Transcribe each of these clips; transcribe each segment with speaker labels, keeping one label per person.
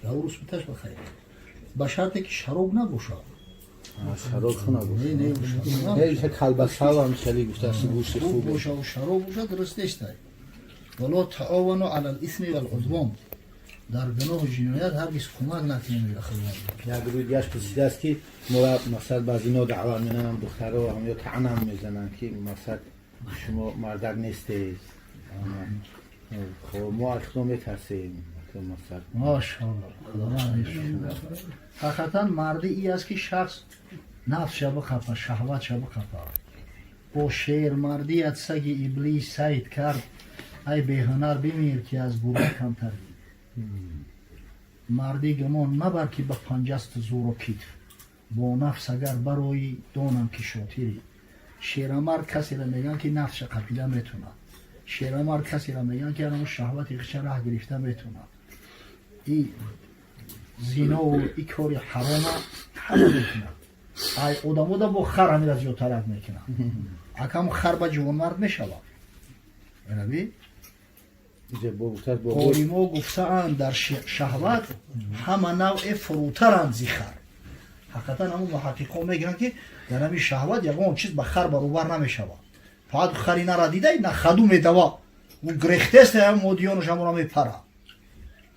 Speaker 1: Даурус биташ ба хайр, ба шарте ки шароб набошад.
Speaker 2: Шароб набошад.
Speaker 1: Не, не, шароб
Speaker 2: Не, калбасавам хеле гуфтааст, гӯшти
Speaker 1: хуб
Speaker 2: хубе.
Speaker 1: Бошаву шароб бошад, дуруст нестай. ولا تعاونوا علی الإثم والعدوان, дар гуноҳу ҷиноят ҳаргиз кӯмак накунем, мега Худованд.
Speaker 2: Як рӯи дигааш пурсидааст, ки моро, мақсад, ба зино даъват менанам, духтаро ҳам ё таънам мезананд, ки, мақсад, шумо мардак нестед. Хоб, мо аз худо метарсем, мақсад.
Speaker 1: Машалло, Худованд ҳақиқатан мардӣ и аст, ки шахс нафсша бихапа, шаҳватша бихапа. Бо шермардият саги Иблис сайд кард, ай беҳунар, бимир, ки аз гурба камтарӣ. Мардӣ гумон мабар, ки ба панҷасту зӯру китф, бо нафс агар барои, донам ки шотирӣ. Шерамард касеро мегӯянд, ки нафсша қапида метунад. Шерамард касеро мегӯянд, ки анамо шаҳвати хича раҳ гирифта метунад. И зинову и кори ҳарома ҳама мекунад. Ай одамода бо хар ҳамира зиёдтарак мекунад. Акам хар ба ҷавонмард мешавад, раби. Олимо гуфтаанд, дар шаҳват ҳама навъе фурӯтаранд зи хар. Ҳақиқатан ҳамун муҳаққиқон мегӯянд, ки дар ҳамин шаҳват ягон чиз ба хар баробар намешавад. Фақат хари нара дидай, на хаду медава, ӯ грехтест, модиёнаш ҳамонро мепара.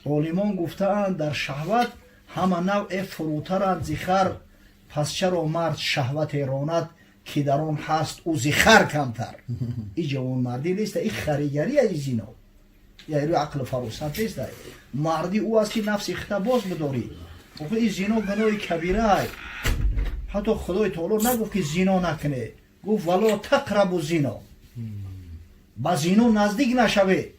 Speaker 1: Олимон гуфтаанд, дар шаҳват ҳама навъе фурӯтаранд зи хар, пас чаро мард шаҳвате ронад, ки дар он ҳаст ӯ зи хар камтар? И ҷавонмардӣ неста, и харигария, и зино я рӯи ақлу фаросат неста. Мардӣ ӯ аст, ки нафси хита боз бидорӣ. Охи, и зино гуноҳи кабирай. Ҳатто Худои таоло нагуфт, ки зино накунед, гуфт: ولا تقربوا الزنا, ба зино наздик нашавед,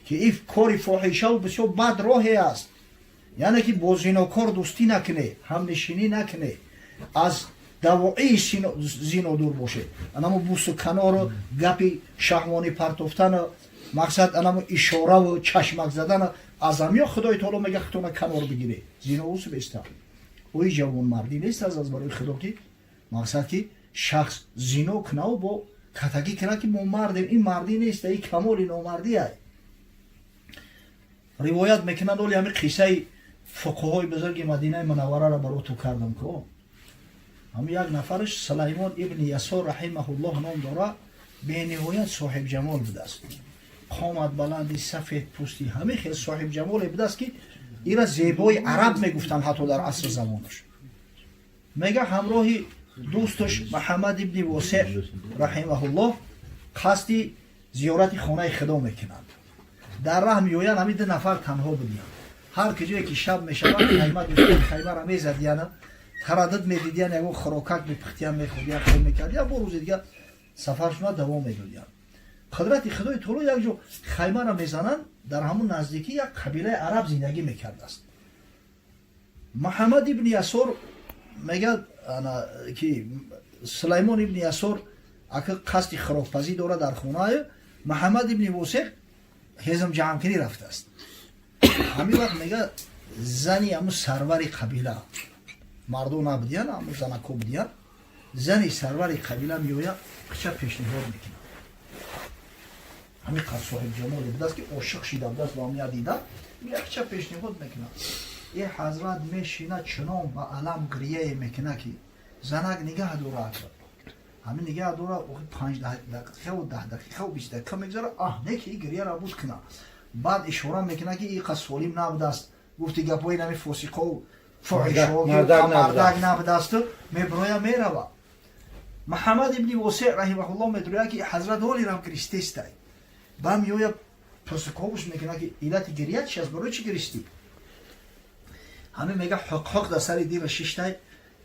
Speaker 1: ки ин кори фоҳишаву бисёр бад роҳе аст. Яъне ки бо зинокор дӯстӣ накунед, ҳамнишинӣ накунед, аз давоии зино дур бошед. Анамо бусу канору гапи шаҳвонӣ партофтану, мақсад, анамо ишораву чашмак задану аз амё Худои таоло мега, худтона канор бигиред. Зино усу беста ои ҷавонмардӣ нест аз барои Худо, ки, мақсад, ки шахс зино кунаву бо катагӣ кунад, ки мо мардем. Ин мардӣ нест, ин камоли номардӣ. Ривоят мекунанд, оли ҳами қиссаи фуқуҳои бузурги Мадинаи Мунаввараро бароту кардам ко ҳами як нафараш Сулаймон ибни Ясор раҳимаҳуллоҳ ном дора. Бениҳоят соҳибҷамол будааст, қомат баланди, сафед пӯсти, ҳамин хел соҳибҷамоле будааст, ки ира зебои араб мегуфтанд ҳатто дар асри замонаш. Мега, ҳамроҳи дӯсташ Маҳаммад ибни Восеъ раҳимаҳуллоҳ қасди зиёрати хонаи Худо мекунанд. Дар раҳ меоянд, ҳамин ду нафар танҳо будиянд. Ҳар ки ҷое ки шаб мешавад, хайма дӯстон хаймара мезадияна, тараддуд медидиян, ягон хӯрокак мепухтиян, мехӯрдиян, хел мекардиян, бо рӯзи дигар сафаршона давом медодиян. Қудрати Худои таоло, як ҷо хаймара мезананд, дар ҳамун наздикӣ як қабилаи араб зиндагӣ мекардааст. Муҳаммад ибни Ясор мегӯяд, ки Сулаймон ибни Ясор ака қасди хӯрокпазӣ дорад дар хонаи Муҳаммад ибни Восеъ, ҳезмҷамъкунӣ рафтааст. Ҳамин вақт, мега, зани ҳамун сарвари қабила, мардо набудиян, ҳамун занако будиян, зани сарвари қабила меояд, қича пешниҳод мекунад. Ҳамин қад соҳибҷамоле будааст, ки ошиқ шида будааст ба ҳамия дида, якча пешниҳод мекунад. Е ҳазрат мешина, чунон ба алам гирияе мекунад, ки занак нигаҳ дорад. Ҳамин нигаҳ дора, 5 дақиқаву 10 дақиқаву 20 дақиқа мегузара, аҳ, не, ки и гирияро буд кунад. Баъд ишора мекунад, ки иқа солим набудааст, гуфти гапҳои нами фосиқову фоҳишаҳо, мардак набудасту меброя, мерава. Муҳаммад ибни Восеъ раҳимаҳуллоҳ медурӯяд, ки ҳазрат ҳолирам гиристестай. Ба меоя, пурсуковуш мекунад, ки иллати гирия чи аст, барои чӣ гиристӣ? Ҳамин мега, ҳуқҳуқ дар сари дила шиштай,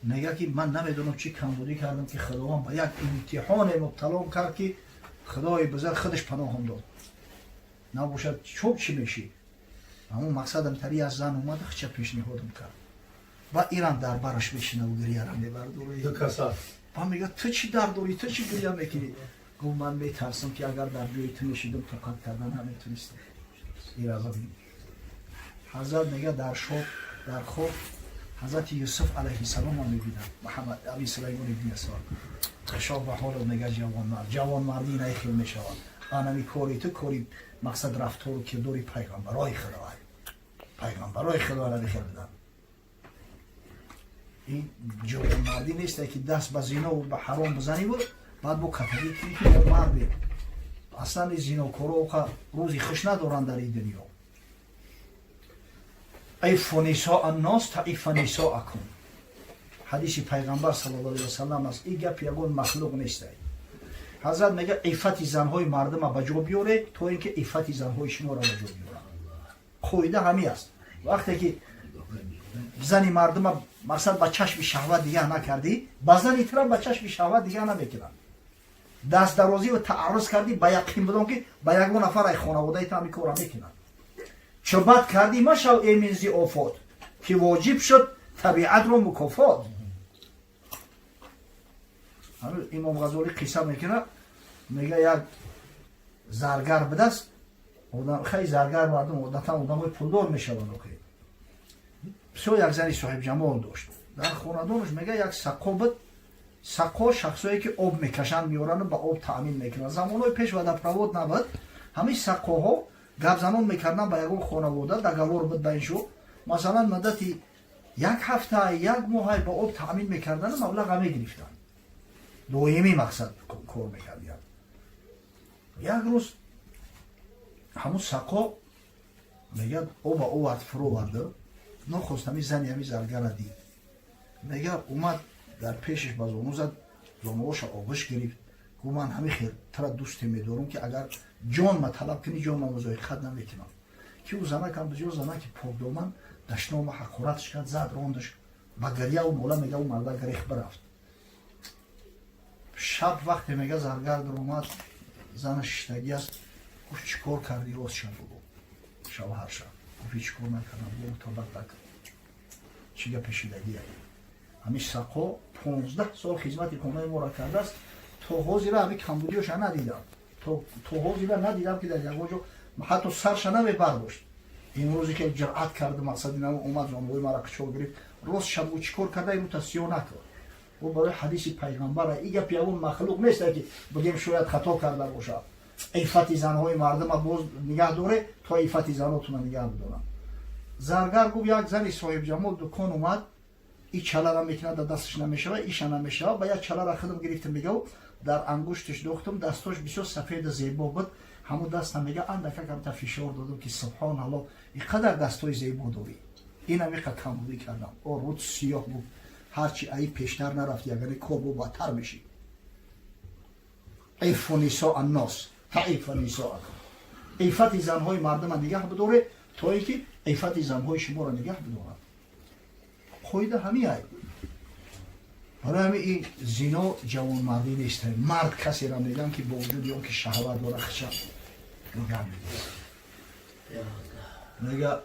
Speaker 1: мега, ки ман намедонам чӣ камбудӣ кардам, ки Худованд ба як имтиҳоне мубталом кард, ки Худои бузург худаш паноҳам дод, набошад, чоб чӣ мешӣ. Ҳамон мақсадам тари аз зан омада, хича пешниҳодам кард ва ирам дар бараш мешинаву гирияра мебардорӣ. Ба мега, ту чӣ дард дорӣ, ту чӣ гирия мекунӣ? Гуфт, ман метарсам, ки агар дар ҷои ту мешидам, тоқат кардан наметунистам. Ҳазрат мега, дар шоб, дар хоб ҳазрати Юсуф алайҳиссаломро мебинам. Муҳаммад аби Сулаймон ибни Ясор хишоб ба ҳоло мега, ҷавонмард, ҷавонмардӣ найхел мешавад. Анами кори ту кори, мақсад, рафтору кирдори пайғамбарои Худовай. Пайғамбарои худо ҳамин хел буданд. Ин ҷавонмардӣ нест, ки даст ба зинову ба ҳаром бизаниву баъд бо катагӣ кунӣ, ки мо мардем. Аслан ин зинокоро оқа рӯзи хуш надоранд дар ин дунё. Иффу нисоа аннос таиффа нисоакум, ҳадиси пайғамбар саллаллоҳу алайҳи васаллам аст. Ин гап ягон махлуқ нестай. Ҳазрат мега: иффати занҳои мардума ба ҷо биёре, то ин ки иффати занҳои шуморо ба ҷо биёранд. Қоида ҳамин аст. Вақте ки зани мардума, мақсад, ба чашми шаҳват дигаҳ накардӣ, ба зани тира ба чашми шаҳват дигаҳ намекунанд. Дастдарозӣ ва тааррӯз кардӣ, ба яқин бидон, ки ба ягон нафар ай хонаводаи ту ҳамин корро мекунанд. Чо бад кардӣ, машав эмин зи офот, ки воҷиб шуд табиатро мукофот. Имом Ғазолӣ қисса мекунад, мега, як заргар будааст. Хай, заргар мардум одатан одамои пулдор мешаванд. Охи бисёр як зани соҳибҷамол дошт. Дар хонадонаш, мега, як сақо буд. Сақо шахсое ки об мекашанд, меорану ба об таъмин мекунанд. Замонҳои пеш водопровод набуд. Ҳамин сақоҳо гапзанон мекарданд ба ягон хонавода, договор буд ба ин шу, масалан, муддати як ҳафта, як моҳай ба об таъмин мекардану маблаға мегирифтанд. Доимӣ, мақсад, кор мекардиянд. Як рӯз ҳамун сақо, мегӯяд, оба овард, фуроварда, нохост ҳами зани ҳами заргара дид. Мега, омад, дар пешаш ба зону зад, зонуоша оғӯш гирифт, гуфт: «Ман ҳами хел тара дӯсте медорам, ки агар ҷонма талаб кунӣ, ҷонма музоиқат намекунам». Ки ӯ занакам бисёр занаки покдоман, дашнома ҳақоратш кард, зад, рондаш, ба гиряву нола. Мега, ӯ марда гирех бирафт. Шаб вақте, мега, заргар даромад, зана шиштагӣ аст. Гуфт: «Чӣ кор кардӣ? Рост шаб бугӯ». Шавҳарша гуфт: «Ҳеҷ кор накардам». Гуфт: «Табар накард, чӣ гапе шидагия? Ҳамин сақо 15 сол хизмати хонаи моро кардааст, то ҳозира ҳамин камбудиёша надидам, то ҳозира надидам, ки дар ягон ҷо ҳатто сарша намебардошт. Имрӯзе ки ҷуръат кард, мақсади на омад, зонуҳои мара қичор гирифт. Рост шаб гӯ, чӣ кор карда? Имрӯз сиё накард». Ӯ барои ҳадиси пайғамбара, и гап ягон махлуқ нест, ки бигем, шояд хато карда бошад. Иффати занҳои мардума боз нигаҳ доре, то иффати занотуна нигаҳ бидоранд. Заргар гуфт: «Як зани соҳибҷамол дукон омад, и чалара мекунад, дар дасташ намешава, иша намешава. Ба як чалара худам гирифтам», мега, «дар ангушташ дохтам. Дастош бисёр сафеду зебо буд. Ҳамун даста, мега, андака камта фишор додам, ки субҳоналло, и қадар дастои зебо дорӣ, инам иқа камбудӣ кардам. О, руд сиёҳ буд. Ҳарчи аи пештар нарафти, ягане кор бо бадтар мешид». Иффу нисо аннос таифа нисоакум, иффати занҳои мардума нигаҳ бидоре, то ин ки иффати занҳои шуморо нигаҳ бидоранд. Қоида ҳамин ай. Барои ҳамин ин зино ҷавонмардӣ нест. Мард касеро мегӯям, ки бо вуҷуди он ки шаҳват дора, хиша нигаҳ медорад. Мега,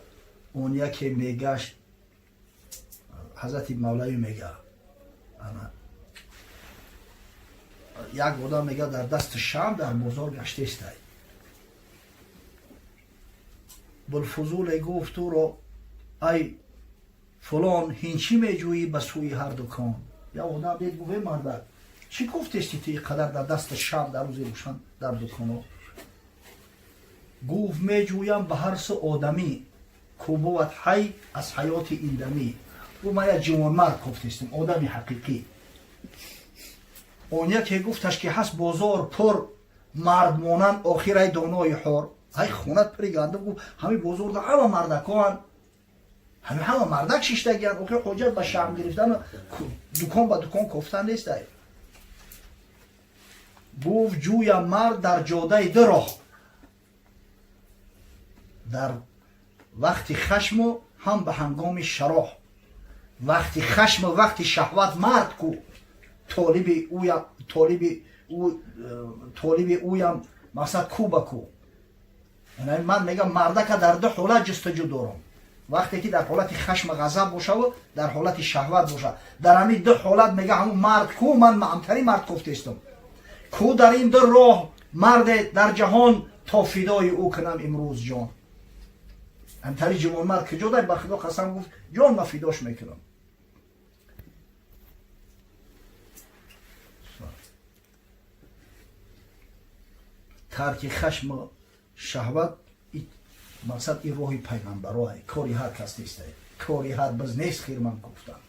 Speaker 1: он яке мегашт, ҳазрати Мавлавӣ мега, ана як одам, мега, дар дасти шам дар бозор гаштестай. Булфузуле гуфт ӯро: «Ай фулон, ҳин чӣ меҷӯӣ ба сӯи ҳар дукон?» Як одам дид, гуфт: «Эй мардак, чӣ гуфтести ту ин қадар дар дасти шам дар рӯзи рӯшан дар дуконо?» Гуфт: «Меҷӯям ба ҳар су одамӣ, ку бувад ҳай аз ҳаёти индамӣ». Гуфт: «Ман як ҷавонмард гуфтестем, одами ҳақиқӣ». Он яке гуфташ, ки ҳаст бозор пур мардмонанд, охир ай донои ҳор, ай хонат пири гандум. Гуфт: «Ҳамин бозорда ҳама мардакоанд, ҳами ҳама мардак шиштагианд. Охир ҳоҷат ба шарм гирифтану дукон ба дукон кофтан нестай». Гуфт: «Ҷӯям мард дар ҷодаи ду роҳ, дар вақти хашму ҳам ба ҳангоми шароҳ. Вақти хашму вақти шаҳват мард ку, толиби ӯям, толиби ӯям, мақсад, ку ба ку. Ман мегам, мардака дар ду ҳолат ҷустуҷӯ дорам: вақте ки дар ҳолати хашма ғазаб бошаву дар ҳолати шаҳват боша. Дар ҳамин ду ҳолат, мега, ҳамун мард ку? Ман маъмтарин мард гуфтестам ку дар ин ду роҳ марде дар ҷаҳон, то фидои ӯ кунам имрӯз ҷон. Ҳамтари ҷавонмард куҷо дай? Ба худо қасам, гуфт, ҷон ма фидош мекунам». Тарки хашму шаҳват. Мақсад ин роҳи пайғамбароай, кори ҳар кас нестай, кори ҳар биз нест. Хирман гуфтан,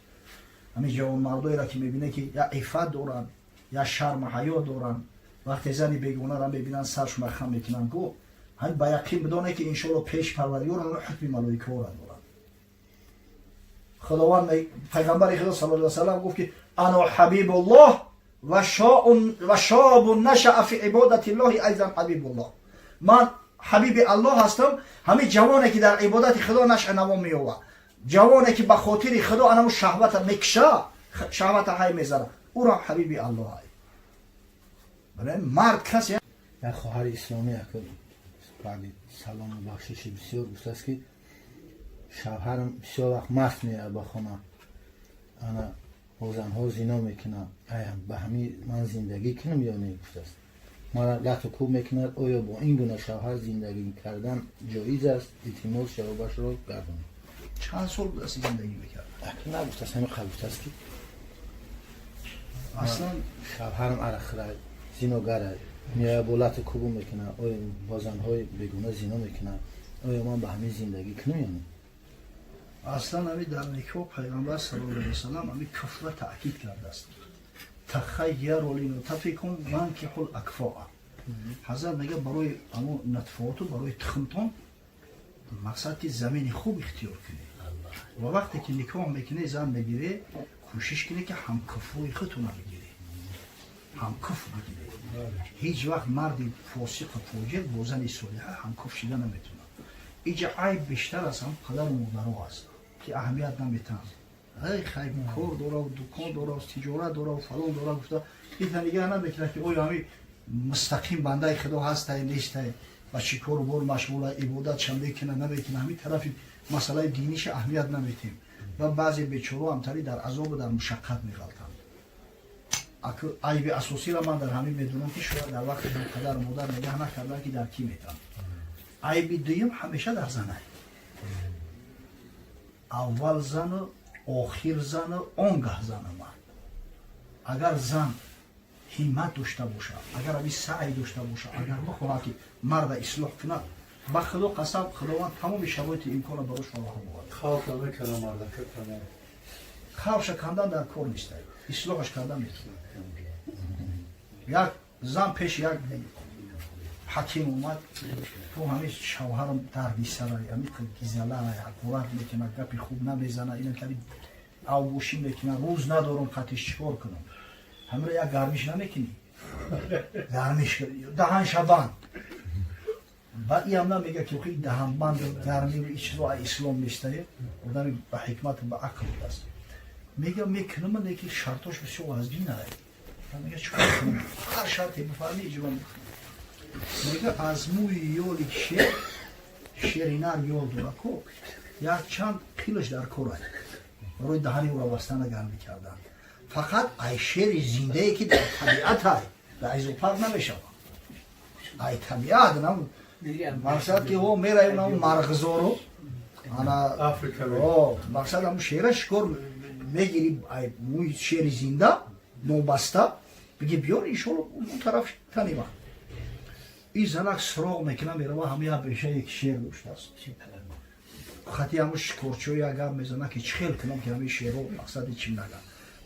Speaker 1: ҳамин ҷавонмардоеро ки мебинед, ки я иффат доранд, я шарму ҳаё доранд, вақте зани бегонаро мебинанд, саршуна хам мекунанд ку, ҳамин ба яқин бидонед, ки иншоалло пеши Парвардигор ҳукми малоикаҳоро доранд. Худованд, пайғамбари Худо саллаллоҳу алайҳи васаллам гуфт, ки أنا حبيب الله وشاب نشأ في عبادة الله أيضا حبيب الله. Ман ҳабиби Аллоҳ ҳастам, ҳамин ҷавоне, ки дар ибодати Худо нашъа наво меёвад, ҷавоне, ки ба хотири Худо анаму шаҳвата мекша, шаҳвата ҳай мезана, ӯро ҳабиби Аллоҳ ай. Мард касе
Speaker 2: Як хоҳари исломӣ баъди салому бахшиши бисёр гуфтааст, ки шавҳарам бисёр вақт маст меяд ба хона, ана бо занҳо зино мекунад. Ба ҳамин ман зиндагӣ кунам ё не, гуфтааст. Мара лату кӯб мекунад. Оё бо ин гуна шавҳар зиндагӣ кардан ҷоиз аст? Илтимос, ҷавобашро гардонед.
Speaker 1: Чанд сол будааст зиндагӣ мекард?
Speaker 2: Нагуфтааст, ҳамин қабл гуфтааст, ки
Speaker 1: Аслан
Speaker 2: шавҳарам арақхӯра, зиногара, меояд, бо лату кӯбу мекунад, оё бо занҳои бегуна зино мекунад. Оё ман ба ҳамин зиндагӣ кунам ё не?
Speaker 1: Аслан ами дар никоҳ пайғамбар саллаллоҳу алайҳи васаллам ами куфра таъкид кардааст: تخيروا لنطفكم وانكحوا الأكفاء. Ҳазрат мега, барои амо натфооту, барои тухмтон, мақсад ки замини хуб ихтиёр кунед ва вақте ки никоҳ мекунед, зан мегиред, кӯшиш кунед, ки ҳамкуфрӯи худтона бигиред, ҳамкуф бигиред. Ҳеҷ вақт марди фосиқу фоҷир бо зани солиҳа ҳамкуф шида наметавонад. Иҷа айб бештар аз ҳам падару модаро аст, ки аҳамият наметаҳанд. Ай хай, кор дора, дукон дора, тиҷорат дора, фалон дора гуфта, ита нигаҳ намекунад, ки оё ҳами мустақим бандаи Худо ҳастай, нестай, ба чӣ кору бор машғула, ибодатша мекуна, намекуна. Ҳамин тарафи масъалаи диниша аҳамият наметем ва баъзе бечоро ҳамтари дар азобу дар мушаққат меғалтанд. Айби асосиро ман дар ҳамин медонам, ки шояд дар вақти ҳам падару модар нигаҳ накардан, ки дар кӣ метаванд. Айби дуюм ҳамеша дар занай. Аввал зану, охир зану, он гаҳ зану мард. Агар зан ҳиммат дошта бошад, агар аби саъй дошта бошад, агар бихоҳад, ки марда ислоҳ кунад, ба Худо қасам, Худованд тамоми шароити имкона барош фароҳам овард. Хавша кандан дар кор нест, ислоҳаш кардан метавонад. Як зан пеши як ҳаким омад: «Ту ҳамин шавҳарам дарди сарай, ҳамин гизалай, ҳақорат мекунад, гапи хуб намезана, ина тари авбошӣ мекунад, рӯз надорам қатиш, чикор кунам?» «Ҳамира як гармиш намекунӣ? Гармиш даҳанша банд». Баъд иам намега, ки охи даҳанбанд, гармӣ чизо ислом нестае. Одами ба ҳикмату ба ақл будааст. Мега: «Мекунам, лекин шартош бисёр вазгинае». Мега: «Чикор кунам? Ҳар шарте бифармӣ, иҷро мекунам». Мега: «Аз мӯи ёли шер, шери нар ёл дора ко, як чанд қилаш дар корай барои даҳани ӯро бастана, гармӣ кардан. Фақат ай шери зиндае, ки дар табиатай, дар изопарк намешавад, ай табиат нам». Мақсад ки о мераем нам марғзору ана мақсад ҳаму шера шикор мегири, ай мӯи шери зинда нобаста биги, биёр, иншолло он тараф танима. Ин занак суроғ мекунад, мерава, ҳама як бешае ки шер доштааст, хати ҳаму шикорчиҳо як гап мезанад, ки чӣ хел кунам, ки ҳамин шеро мақсади чӣ нага.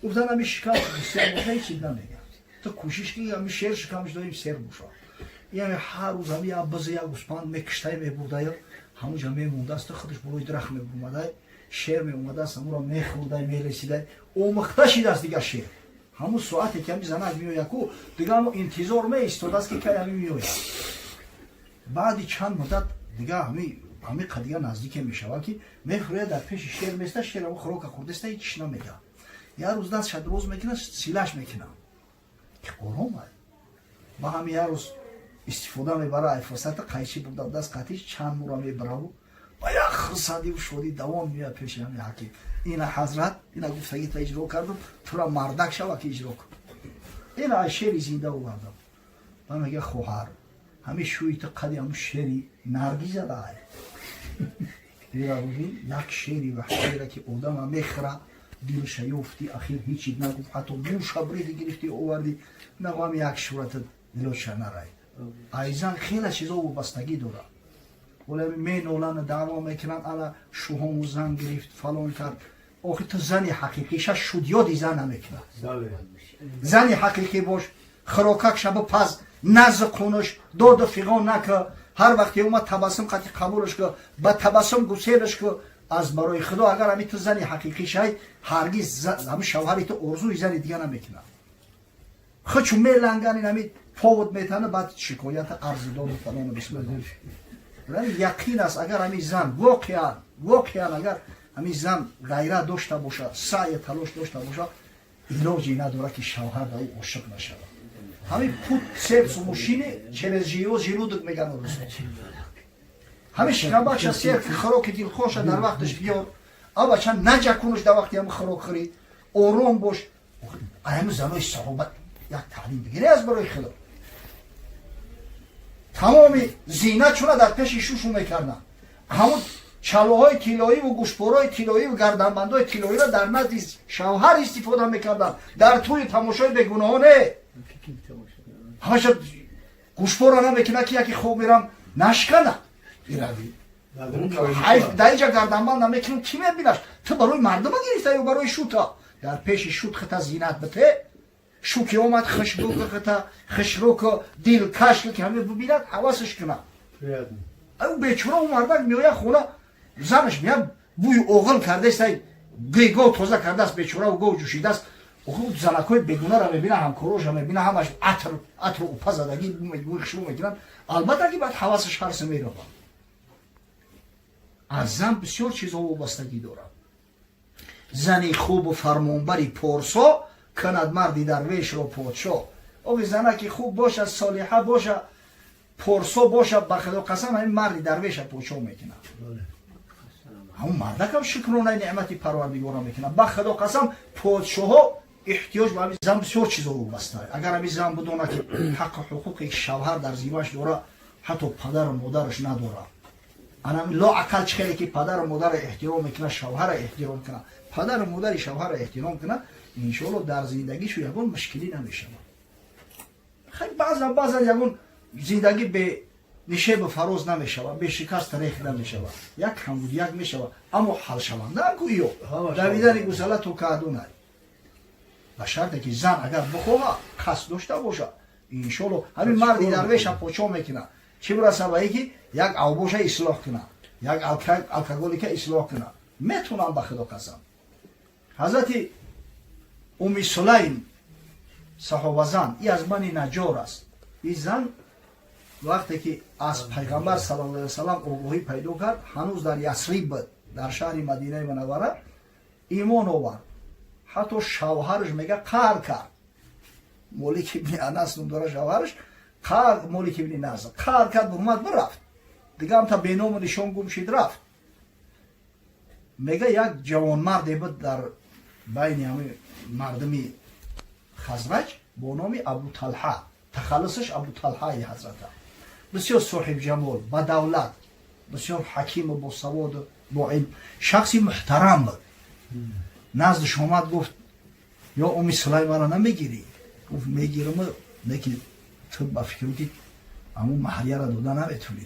Speaker 1: Гуфтан: «Ҳамин шикам сер боша, ҳеч чиз намега. Ту кӯшиш ки ҳамин шер шикамаш доим сер боша». Яъне ҳар рӯз ҳами як биза, як гӯспанд мекиштай, мебурдаю, ҳамунҷа мемондааст, худаш болои дарахт мебурмадай, шер меомадааст, ҳамуро мехӯрдай, мересидай, омӯхта шидааст. Дигар шер ҳамун соате ки ҳами занак меояд ку, дигар ҳамо интизор меистодааст, ки кай ҳами меояд. Баъди чанд муддат дигар ҳами қадига наздике мешавад, ки мефурӯяд, дар пеши шер места. Шер ҳамо хӯрока хӯрдеста, ҳеч намега. Як рӯз дастша дроз мекунад, силаш мекунад, ки ором ай. Ба ҳами як рӯз истифода мебара ай фурсата, қайчи бурда даст қатиш, чанд мура мебараву ба як хурсандиву шодӣ давон меояд пеши ҳами ҳаким: «Ина, ҳазрат, ина гуфтагита иҷро кардам, тура мардак шава, ки иҷро кун, ина ай шери зинда овардам». Ба мега: «Хоҳар, ҳами шӯи ту қади ҳамун шери наргиза дай. Як шери ваҳшиера, ки одама мехӯра, дилша ёфти, ахир ҳечи нагуфт, ҳатто мӯша бриди гирифти оварди, нағоҳам як шурата дилоша нарай». Айзан хеле чизо вобастагӣ дорад. Вале меноланд, даъво мекунанд, ала шуҳому зан гирифт, фалон кард. Охи ту зани ҳақиқиша шуд, ёди зан намекунад. Зани ҳақиқӣ бош, хӯрокак шаба паз, назу қунуш, доду фиғон нака, ҳар вақте омад табассум қати қабулаш ку, ба табассум гуселаш ку. Аз барои Худо, агар ҳами ту зани ҳақиқӣ шай, ҳаргиз ҳами шавҳари ту орзуи зани дига намекунад. Хучу меланган, ин ҳами повод метана, баъд шикоята арзи доду фалону бисмилла. Яқин аст, агар ҳами зан воқеан агар ҳами зан ғайрат дошта бошад, саъю талош дошта бошад, илоҷе надорад, ки шавҳар ба ӯ ошиқ нашавад. Ҳамин путь сердцу мужчины через его желудок, меган урусо. Ҳамин шикамбача сер, хӯроки дилхоша дар вақташ биёр, абача наҷакунуш, дар вақти ҳами хӯрок хӯрӣ ором бош. Ҳами занои саҳоба як таълим бигирӣ, аз барои Худо, тамоми зинатшуна дар пеши шушу мекарданд. Ҳамун чалоҳои тиллоиву гӯшпораи тиллоиву гарданбандҳои тиллоиро дар назди шавҳар истифода мекарданд, дар тӯи тамошои бегуноҳо не. Ҳамаша гӯшпора намекунад, ки яке хоб мерам нашкана, дар инҷа гарданбанд намекунам, кӣ мебинаш? Ту барои мардума гирифта ё барои шута? Дар пеши шут хита зинат бите, шу ки омад, хушбӯ хита, хушрӯку дилкаш, ки ҳаме бибинад, ҳавасаш кунад. Ӯ бечора, ӯ мардак меояд хона, занаш меяд, бӯи оғил кардааст, гов тоза кардааст, бечора, гов ҷӯшидааст. Занакҳои бегунаро мебина, ҳамкороша мебина, ҳамаш атр атру упа задагӣ, бӯи хушбӯ мекунанд. Албатта, ки баъд ҳавасаш ҳарсе меравад. Аз зан бисёр чизҳо вобастагӣ дорад. Зани хубу фармонбари порсо кунад марди дарвешро подшо. Ови занаки хуб боша, солиҳа боша, порсо боша, ба Худо қасам, ҳамин марди дарвеша подшо мекунад. Ҳамун мардакам шукронаи неъмати Парвардигора мекунад. Ба Худо қасам, подшоҳо эҳтиёҷ ба ҳамин зан бисёр чизо вобаста. Агар ҳамин зан бидонад, ки ҳаққу ҳуқуқи шавҳар дар зимаш дора, ҳатто падару модараш надорад, анами лоақал чӣ хеле ки падару модарро эҳтиром мекунад, шавҳарро эҳтиром кунад, падару модари шавҳарро эҳтиром кунад, иншоалло, дар зиндагишу ягон мушкилӣ намешавад. Хай, баъзан баъзан ягон зиндагӣ бе нишебу фароз намешавад, бе шикаст рех намешавад, як камбудияк мешавад, аммо ҳалшаванда гӯё давидани гусала то каъдунай, ба шарте ки зан агар бихоҳад, қасд дошта бошад, иншоалло, ҳамин марди дарвеша подшоҳ мекунад. Чӣ бираса ба ки як авбоша ислоҳ кунад, як алкоголика ислоҳ кунад, метунам, ба Худо қасам. Ҳазрати Уми Сулайм, саҳобазан, и аз Бани Наҷор аст. И зан вақте ки аз Пайғамбар саллаллоҳу алайҳи васалам огоҳӣ пайдо кард, ҳанӯз дар Ясриб буд, дар шаҳри Мадинаи Мунаввара, имон овард. Ҳатто шавҳараш, мега, қаҳр кард. Молик ибни Анас ном дора шавҳараш, қаҳр, Молик ибни Назр қаҳр кард, бурмад, бирафт, дига ҳамта беному нишон гум шид, рафт. Мега, як ҷавонмарде буд дар байни ҳами мардуми Хазраҷ бо номи Абуталҳа, тахаллусаш Абуталҳаи ҳазрата, бисёр соҳибҷамол, бадавлат, бисёр ҳакиму босаводу бо илм, шахси муҳтарам буд. Наздиш омад, гуфт: «Ё Уми Сулайм, мара намегирӣ?» Гуфт: «Мегирам, лекин ту ба фикру ки ҳамун маҳрияро дода наметунӣ».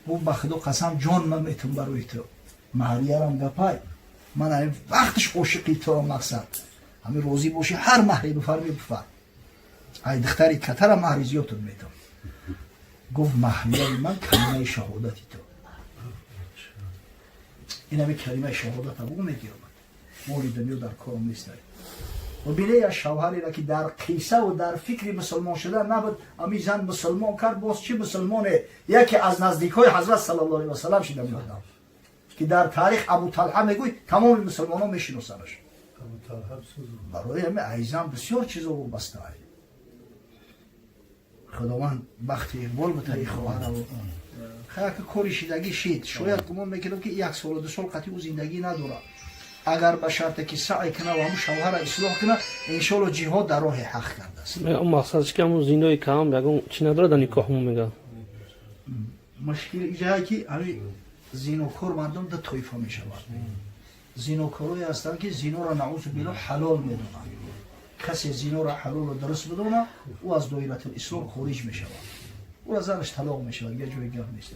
Speaker 1: Гуфт: «Ба Худо қасам, ҷон ман метун барои ту, маҳриярам гапай, ман ҳамин вақташ ошиқи туро, мақсад ҳамин розӣ бошӣ, ҳар маҳре бифарми, бифар, ай духтари катара маҳри зиёдтун метон». Гуфт: «Маҳрияи ман калимаи шаҳодати ту, ин ҳами калимаи шаҳодата бугу, мегирам, моли дунё дар кором нест». Ва бине, я шавҳареро, ки дар қиссаву дар фикри мусулмон шудан набуд, ами зан мусулмон кард. Боз чӣ мусулмоне? Яке аз наздикҳои ҳазрат саллаллоҳу алайҳи васалам шида меодам, ки дар таърих Абуталҳа мегӯй, тамоми мусулмонон мешиносанаш. Барои ҳами айзан бисёр чизо вобаста. Худованд бахти иқбол битаи хоҳараву. Хаяка кори шидагӣ шид. Шояд гумон мекунам, ки як солу 2 сол қатъи ӯ зиндагӣ надорад. Агар ба шарте ки саъй кунад ва ҳамун шавҳара ислоҳ кунад, иншоалло, ҷиҳод дар роҳи ҳақ кардааст.
Speaker 3: Мақсадш ки ҳамун зинои кам ягон чӣ надорад дар никоҳ мега.
Speaker 1: Мушкил иҷае, ки ҳами зинокор мардум ду тоифа мешавад. Зинокорое ҳастанд, ки зиноро, наузу биллоҳ, ҳалол медонанд. Касе зиноро ҳалолу дуруст бидонад, ӯ аз доиратул ислом хориҷ мешавад, ӯра занаш талоқ мешавад, дигар ҷои гап нест.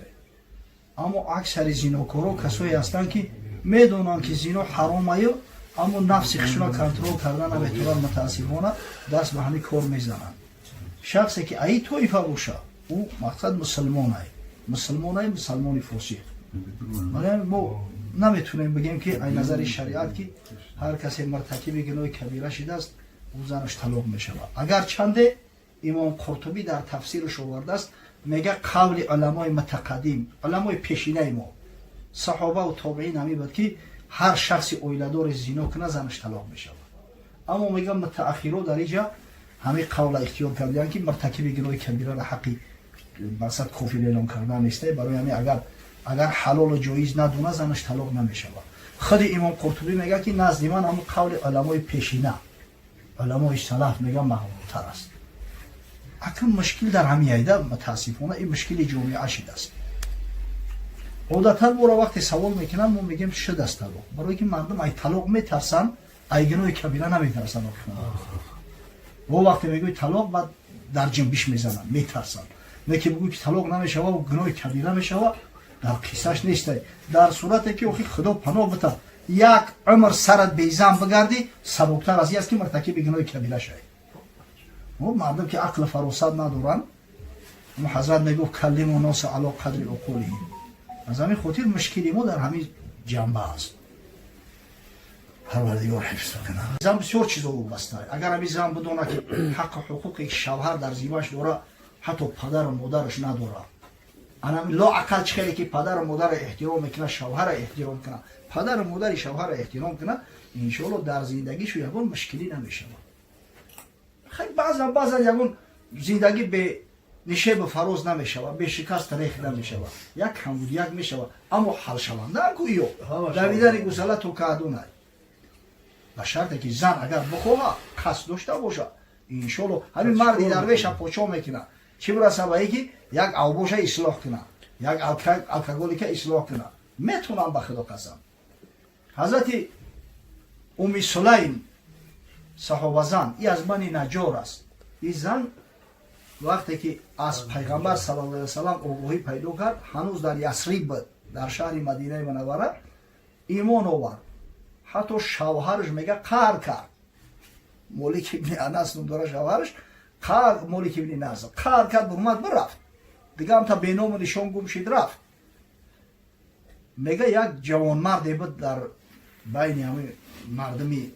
Speaker 1: Аммо аксари зинокоро касое ҳастанд, ки медонанд, ки зино ҳаромаю, аммо нафси худшона контрол карда наметавонанд, мутаассифона даст ба ҳамин кор мезананд. Шахсе ки аи тоифа боша, ӯ мақсад мусулмонай, мусулмонай, мусалмони фосиқ. Барои мо наметавонем бигем, ки ай назари шариат, ки ҳар касе муртакиби гуноҳи кабира шидааст, ӯ занаш талоқ мешавад. Агарчанде Имом Қуртубӣ дар тафсираш овардааст, мега, қавли уламои мутақаддим, уламои пешинаи мо, саҳобаву тобеин ҳамин буд, ки ҳар шахси оиладори зино кунад, занаш талоқ мешавад. Аммо мега, мутааххиро дар иҷа ҳамин қавла ихтиёр кардианд, ки муртакиби гуноҳи кабирара ҳаққи мақсад кофир эълон кардан несте. Барои ҳамин агар ҳалолу ҷоиз надуна, занаш талоқ намешавад. Худи Имом Қуртубӣ мега, ки назди ман ҳамн қавли уламои пешина, уламои салаф, мега, мақбултар аст. Акн мушкил дар ҳамин айда, мутаассифона ин мушкили ҷомеа шидааст. Одатан моро вақте савол мекунанд, мо мегӯем, шудааст талоқ, барое ки мардум ай талоқ метарсанд, ай гуноҳи кабира наметарсанд. Во вақте мегӯи талоқ, баъд дар ҷинбиш мезананд, метарсанд. Не ки бигӯй, ки талоқ намешава, гуноҳи кабира мешава, дар қиссаш нестай. Дар сурате ки охи Худо паноҳ бита, як умр сарат безан бигардӣ, сабуктар аз ин аст, ки муртакиби гуноҳи кабира шавӣ. Мардум ки ақлу фаросат надоранд, ҳазрат мегуфт: كلموا الناس على قدر عقولهم. Аз ҳамин хотир мушкили мо дар ҳамин ҷанба аст. Парвардигор ҳифз кунад. Зан бисёр чизо вобаста. Агар ҳамин зан бидона, ки ҳаққу ҳуқуқи шавҳар дар зимаш дора, ҳатто падару модараш надора, анами лоақал чӣ хеле ки падару модарро эҳтиром мекунад, шавҳара эҳтиром кунад, падару модари шавҳара эҳтиром кунад, иншоалло дар зиндагишу ягон мушкилӣ намешавад. Хай, баъзан баъзан ягон зиндагӣ бе нишебу фароз намешавад, бе шикаст рех намешавад, як камбудияк мешавад, аммо ҳалшаванда гӯё давидани гусала то каъдунай, ба шарте ки зан агар бихоҳа, қасд дошта бошад, иншоалло ҳамин марди дарвеша почо мекунад. Чӣ бираса ба ки як авбоша ислоҳ кунад, як алкоголика ислоҳ кунад, метунам, ба Худо қасам. Ҳазрати Уми Сулайм, саҳобазан, и аз Бани Наҷор аст. И зан вақте ки аз Пайғамбар саллаллоҳу алайҳи васалам огоҳӣ пайдо кард, ҳанӯз дар Ясриб буд, дар шаҳри Мадинаи Мунаввара, имон овард. Ҳатто шавҳараш, мега, қаҳр кард. Молик ибни Анас ном дора шавҳараш, қаҳр, Молик ибни Назр, қаҳр кард, бурмад, бирафт, дига ҳамта беному нишон гум шид, рафт. Мега, як ҷавонмарде буд дар байни ҳами мардуми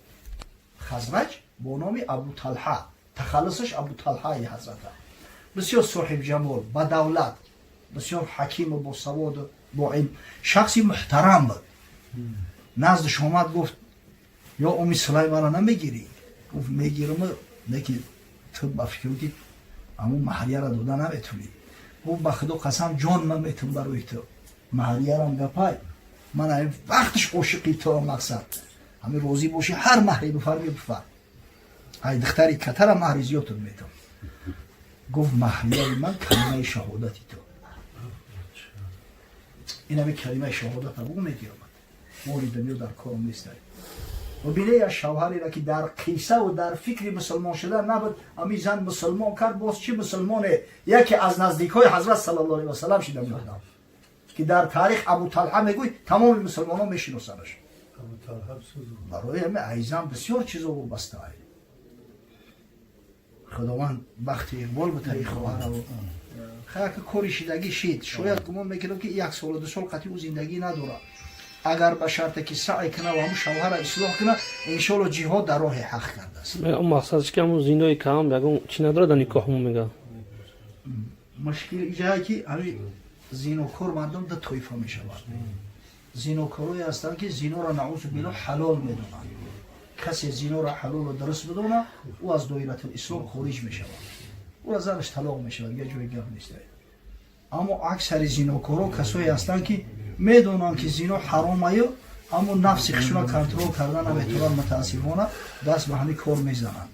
Speaker 1: Хазраҷ бо номи Абу Талҳа, тахаллусаш Абу Талҳаи ҳазрата, бисёр соҳибҷамол, бадавлат, бисёр ҳакиму босаводу бо илм, шахси муҳтарам буд. Наздиш омад, гуфт: «Ё Уми Сулайм, мара намегирӣ?» Гуфт: «Мегирам, леки ту ба фикру ки ҳамун маҳрияра дода наметунӣ». Гуфт: «Ба Худо қасам, ҷон ман метун барои ту, маҳриярам гапай, ман ҳамин вақтиш ошиқи ту, мақсад ҳамин розӣ бошӣ, ҳар маҳре бифарми, бифар, ай духтари катара маҳри зиёдтун метун». Гуфт: «Маҳрияи ман калимаи шаҳодати ту, ин ҳамин калимаи шаҳодата бугу, мегиромад, моли дунё дар кором нестай». Бибине, як шавҳареро, ки дар қиссаву дар фикри мусулмон шудан набуд, ҳамин зан мусулмон кард. Боз чӣ мусулмоне? Яке аз наздикҳои ҳазрат саллаллоҳу алайҳи васалам шида меодам, ки дар таърих Абу Талҳа мегӯй, тамоми мусулмонон мешиносанаш. Барои ҳами айзан бисёр чизо вобастаа. Худованд бахти иқбол битаи хоҳараву. Хаяка кори шидагӣ шид. Шояд гумон мекунам, ки як солу 2 сол қатъи ӯ зиндагӣ надорад. Агар ба шарте ки саъй кунад ва ҳамун шавҳара ислоҳ кунад, иншоалло ҷиҳод дар роҳи ҳақ кардааст.
Speaker 3: Мақсадш ки ҳамун зинои кам ягон чӣ надорад дар никоҳ мега.
Speaker 1: Мушкил иҷае, ки ҳамин зинокор мардум ду тоифа мешавад. Зинокорое ҳастанд, ки зиноро, наузу биллоҳ, ҳалол медонанд. Касе зиноро ҳалолу дуруст бидонад, ӯ аз доиратул ислом хориҷ мешавад, ӯра занаш талоқ мешавад, дигар ҷои гап нест. Аммо аксари зинокоро касое ҳастанд, ки медонанд, ки зино ҳаромаю, аммо нафси худшона контрол карда наметавонанд, мутаассифона даст ба ҳамин кор мезананд.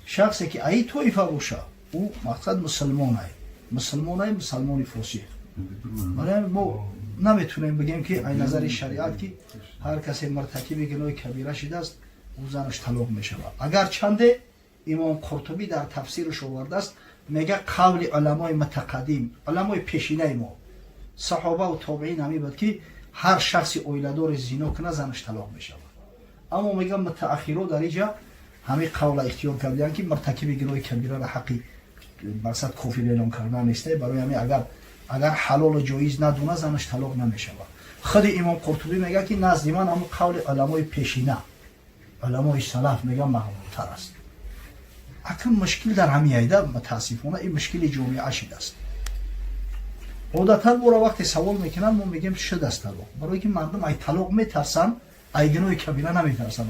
Speaker 1: Шахсе ки аи тоифа боша, ӯ мақсад мусулмонай, мусулмонай, мусалмони фосиқ. Барои мо наметавонем бигем, ки ай назари шариат, ки ҳар касе муртакиби гуноҳи кабира шидааст, ӯ занаш талоқ мешавад. Агарчанде Имом Қуртубӣ дар тафсираш овардааст, мега, қавли уламои мутақаддим, уламои пешинаи мо, Саҳобаву тобеин ҳамин буд, ки ҳар шахси оиладори зино кунад, занаш талоқ мешавад. Аммо мегӯям, мутааххиро дар иҷа ҳамин қавла ихтиёр кардиянд, ки муртакиби гуноҳи кабираро ҳаққи мақсад кофир эълон кардан несте. Барои ҳамин агар ҳалолу ҷоиз надуна, занаш талоқ намешавад. Худи Имом Қуртубӣ мегӯяд, ки назди ман ҳамун қавли уламои пешина, уламои салаф, мегӯяд, мақбултар аст. Акн мушкил дар ҳамин айда, мутаассифона, ин мушкили ҷомеа шидааст. Одатан моро вақте савол мекунанд, мо мегӯем, шудааст талоқ, барое ки мардум ай талоқ метарсанд, ай гуноҳи кабира наметарсанд.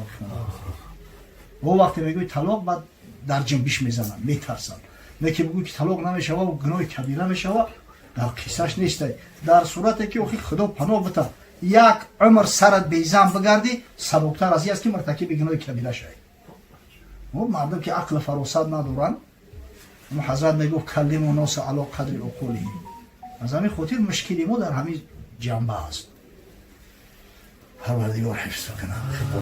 Speaker 1: Во вақте мегӯи талоқ, баъд дар ҷунбиш мезананд, метарсанд. Не ки бигӯй, ки талоқ намешава, гуноҳи кабира мешава, дар қиссаш нестай. Дар сурате ки охи, Худо паноҳ бита, як умр сарат безан бигардӣ, сабуктар аз ин аст, ки муртакиби гуноҳи кабира шавӣ. Мардум ки ақлу фаросат надоранд, ҳазрат мегуфт: كلموا الناس على قدر عقولهم. Аз ҳамин хотир мушкили мо дар ҳамин ҷанба аст. Парвардигор ҳифз кунад.